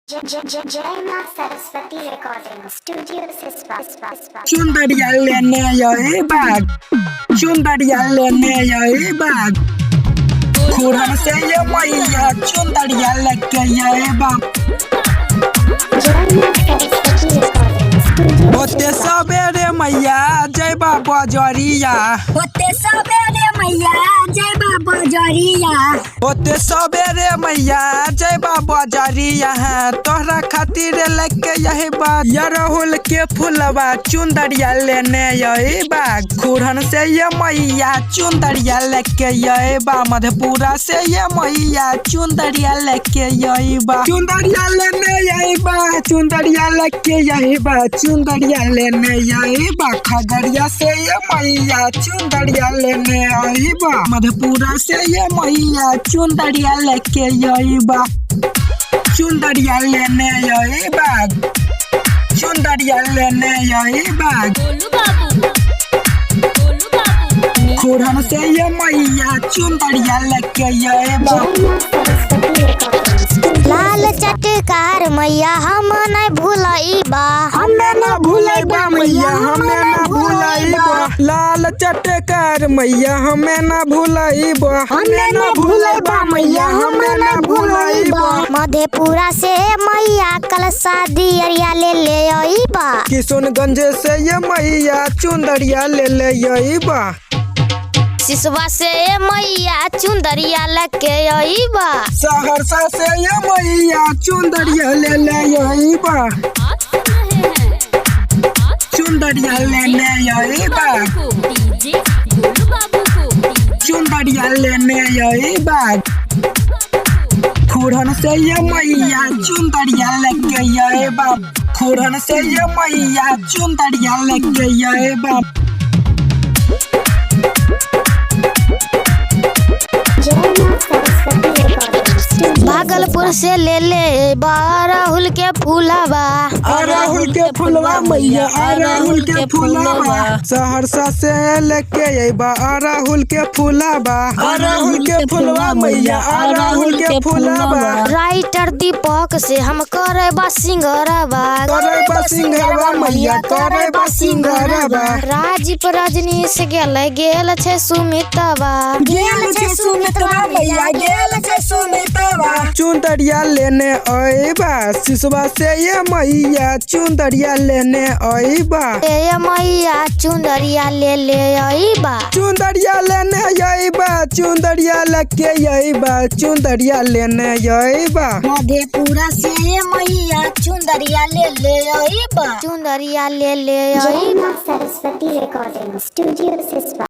Jai Jai Jai Jai Ma Saraswati Recording Studio Siswa Siswa Siswa. चुंदरिया लेने यही बाग, चुंदरिया लेने यही बाग, खुरन से ये मैया चुंदरिया लेके ये बाग। Jai Ma Saraswati Recording Studio. होते सवेरे मैया जय बाबा जरिया। होते सवेरे मैया जय बाबा जरिया। होते सवेरे मैया जय बाबा जरिया है, तोहरा खातिर लेके यही बाग या राहुल के फुलवा चुंदरिया लेने यही बाग, खुरन से ये मैया चुंदरिया लेके यही बा, मधेपुरा से ये मैया चुंदरिया लेके यही बा, चुंदरिया लेने यही बा, चुंदरिया लेके यही बा, चुंदरिया लेने यही बा, खगड़िया से ये मैया चुंदरिया लेने आई बा, मधेपुरा से ये मैया चुंदरिया लेके यही बा, चुंदरिया लेने यही बाग, चुंदरिया लेने यही बाग, गोलू बाबू, गोलू बाबू। खुरन से ये मैया चुंदरिया लेके यही बा। Jai Ma Saraswati Recording Studio. लाल चटकार मैया हम नहीं भूलईबा। हमें ना भूलैबा मैया, हमें ना भूलैबा, लाल चटकार मैया हमें ना भूलैबा, हमें ना भूलैबा मैया, हमें ना भूलैबा। मधेपुरा से मैया कल शादी अरिया ले ले अईबा। किशनगंज से ये मैया चुंदरिया ले ले अइबा। सिसवा से मैया चुंदरिया लेके अईबा। सहरसा से ये मैया चुंदरिया ले ले अइबा। आप सुन रहे हैं, आप चुंदरिया लेने अइबा। बाबू को डीजे गोलू बाबू को। चुंदरिया लेने अइबा, खुरन से ये मैया चुंदरिया लेके अइबा, खुरन से ये मैया चुंदरिया लेके अइबा। Jai Ma Saraswati Recording Studio. Bhagalpur से ले ले अईबा राहुल के फूलवा। अड़हुल के फुलवा मैया, अड़हुल के फुलवा, सहरसा से लेके अइबा अड़हुल के फुलवा, अड़हुल के फुलवा मैया, अड़हुल के फुलवा। राइटर दीपक से हम करबा सिंगरवा। करबा सिंघरवा मैया, करबा सिंघरवा। राजीव रजनीश गेल गेल छै सुमितवा। गेल छै सुमितवा मैया, गेल छै सुमितवा। चुंदरिया लेने अइबा सिसवा से ये मैया, चुंदरिया लेने अइबा। ए मैया चुंदरिया ले ले अईबा। चुंदरिया लेने अइबा, चुंदरिया लेके अइबा, चुंदरिया लेने अइबा। मधेपुरा से मैया चुंदरिया ले ले अईबा। चुंदरिया ले ले Jai अईबा। Ma Saraswati Recording Studio Siswa.